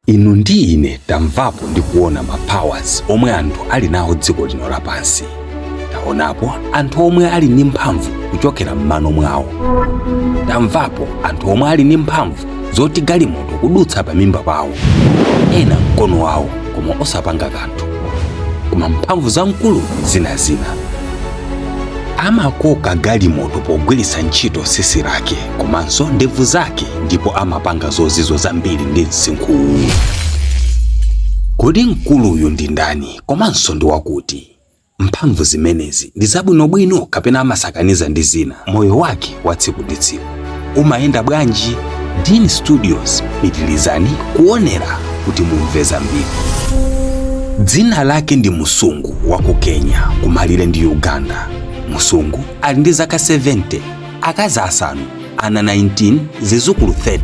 Inu ndi ine tamvapo ndi kuona ma powers omwe anthu ali nawo dziko lino lapansi. Taonapo anthu omwe ali ndi mphamvu kuchokera m'mano mwawo. Tamvapo anthu omwe ali ndi mphamvu zoti galimoto kudutsa pamimba pawo, ena mkono wawo koma osapanga kanthu. Koma mphamvu za mkulu zinazina. Amakoka galimoto pogwiritsa ntchito tsitsi lake komanso ndevu zake ndipo amapanga zozizwa zambiri ndi msinkhuwu. Kodi mkuluyu ndi ndani komanso ndi wakuti? Mphamvu zimenezi ndi zabwinobwino kapena amasakaniza ndi zina? Moyo wake wa tsiku ndi tsiku umayenda bwanji? Dean Studios, pitirizani kuonera kuti mumve zambiri. Dzina lake ndi Musungu wa ku Kenya kumalire ndi Uganda. Musungu ali ndi zaka 70, akazi asanu, ana 19, zizukulu 30.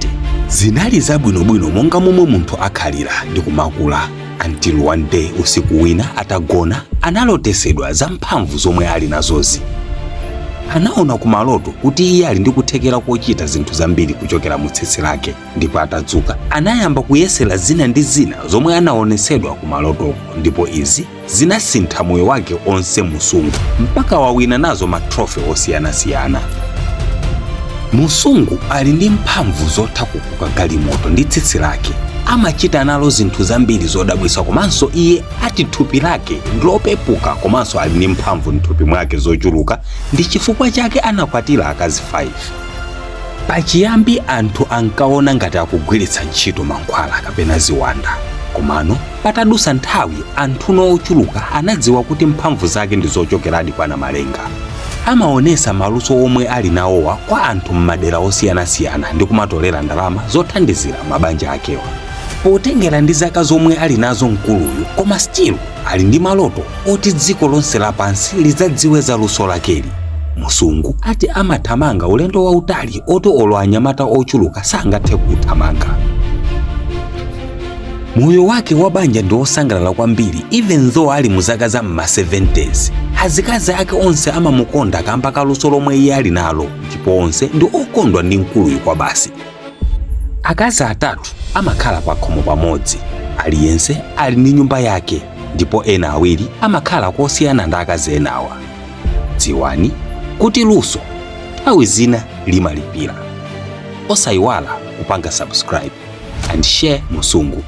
Zinali zabwinobwino monga momwe munthu akhalira ndi kumakula until one day usiku wina atagona analotesedwa za mphamvu zomwe ali nazozi. Anaona kumaloto kuti iye ali ndi kuthekera kochita zinthu zambiri kuchokera mu tsitsi lake ndipo atadzuka anayamba kuyesera zina ndi zina zomwe anaonesedwa kumalotoko ndipo izi zinasintha moyo wake onse. Musungu mpaka wawina nazo ma trophy osiyanasiyana. Musungu ali ndi mphamvu zotha kukoka galimoto ndi tsitsi lake. Amachita nalo zinthu zambiri zodabwitsa komanso iye ati thupi lake ndilopepuka komanso ali ndi mphamvu m'thupi mwake zochuluka, ndi chifukwa chake anakwatira akazi 5. Pachiyambi anthu ankaona ngati akugwiritsa ntchito mankhwala kapena ziwanda, komano patadusa nthawi anthuno ochuluka anadziwa kuti mphamvu zake ndi zochokeradi kwa Namalenga. Amaonesa maluso omwe ali nawowa kwa anthu m'madera osiyanasiyana ndi kumatolera ndalama zothandizira mabanja akewa. Potengera ndi zaka zomwe ali nazo mkuluyu, koma still ali ndi maloto oti dziko lonse lapansi lidzadziwe za luso lakeli. Musungu ati amathamanga ulendo wautali oti olo anyamata ochuluka sangathe kuthamanga. Moyo wake wa banja ndi wosangalala kwambiri even though ali mu zaka za m'ma 70s. Azikazi ake onse amamukonda kamba ka luso lomwe iye ali nalo ndipo onse ndi okondwa ndi mkuluyu kwa basi. Akazi atatu amakhala pakhomo pamodzi, aliyense ali ndi nyumba yake ndipo ena awiri amakhala kosiyana ndi akazi enawa. Dziwani kuti luso nthawi zina limalipira. Osayiwala kupanga subscribe and share. Musungu.